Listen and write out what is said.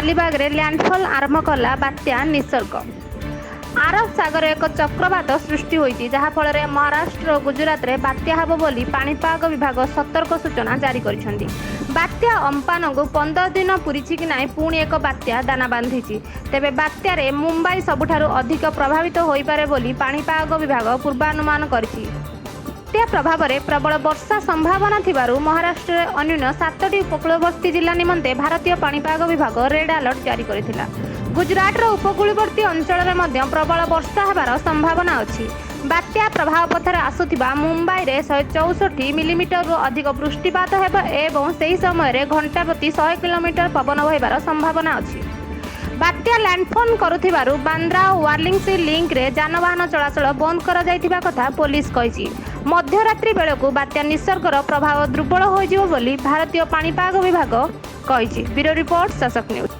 ଅଲିବାଗରେ landfall ଆରମ୍ଭ କଲା ବାତ୍ୟା ନିସର୍ଗ। ଆରବ ସାଗରରେ ଏକ ଚକ୍ରବାତ ସୃଷ୍ଟି ହୋଇଛି, ଯାହାଫଳରେ ମହାରାଷ୍ଟ୍ର ଓ ଗୁଜରାଟରେ ବାତ୍ୟା ହେବ ବୋଲି ପାଣିପାଗ ବିଭାଗ ସତର୍କ ସୂଚନା ଜାରି କରିଛନ୍ତି। ବାତ୍ୟା ଅମ୍ପାନକୁ 15 ଦିନ ପୂରିଛି କି ନାହିଁ, ପୁଣି ଏକ ବାତ୍ୟା ଦାନା ବାନ୍ଧିଛି। ତେବେ ବାତ୍ୟାରେ ମୁମ୍ବାଇ ସବୁଠାରୁ ଅଧିକ ପ୍ରଭାବିତ ହୋଇପାରେ ବୋଲି ପାଣିପାଗ ବିଭାଗ ପୂର୍ବାନୁମାନ କରିଛି। ବାତ୍ୟା ପ୍ରଭାବରେ ପ୍ରବଳ ବର୍ଷା ସମ୍ଭାବନା ଥିବାରୁ ମହାରାଷ୍ଟ୍ରରେ ଅନ୍ୟୁନ ସାତଟି ଉପକୂଳବର୍ତ୍ତୀ ଜିଲ୍ଲା ନିମନ୍ତେ ଭାରତୀୟ ପାଣିପାଗ ବିଭାଗ ରେଡ୍ ଆଲର୍ଟ ଜାରି କରିଥିଲା। ଗୁଜରାଟର ଉପକୂଳବର୍ତ୍ତୀ ଅଞ୍ଚଳରେ ମଧ୍ୟ ପ୍ରବଳ ବର୍ଷା ହେବାର ସମ୍ଭାବନା ଅଛି। ବାତ୍ୟା ପ୍ରଭାବ ପଥରେ ଆସୁଥିବା ମୁମ୍ବାଇରେ 164 ମିଲିମିଟରରୁ ଅଧିକ ବୃଷ୍ଟିପାତ ହେବ ଏବଂ ସେହି ସମୟରେ ଘଣ୍ଟା ପ୍ରତି 100 କିଲୋମିଟର ପବନ ବହିବାର ସମ୍ଭାବନା ଅଛି। ବାତ୍ୟା ଲ୍ୟାଣ୍ଡଫଲ୍ କରୁଥିବାରୁ ବାନ୍ଦ୍ରା ଓ ୱାର୍ଲି ସି ଲିଙ୍କରେ ଯାନବାହନ ଚଳାଚଳ ବନ୍ଦ କରାଯାଇଥିବା କଥା ପୋଲିସ କହିଛି। ମଧ୍ୟରାତ୍ରି ବେଳକୁ ବାତ୍ୟା ନିସର୍ଗର ପ୍ରଭାବ ଦୁର୍ବଳ ହୋଇଯିବ ବୋଲି ଭାରତୀୟ ପାଣିପାଗ ବିଭାଗ କହିଛି। ବ୍ୟୁରୋ ରିପୋର୍ଟ, ଶାସକ ନ୍ୟୁଜ୍।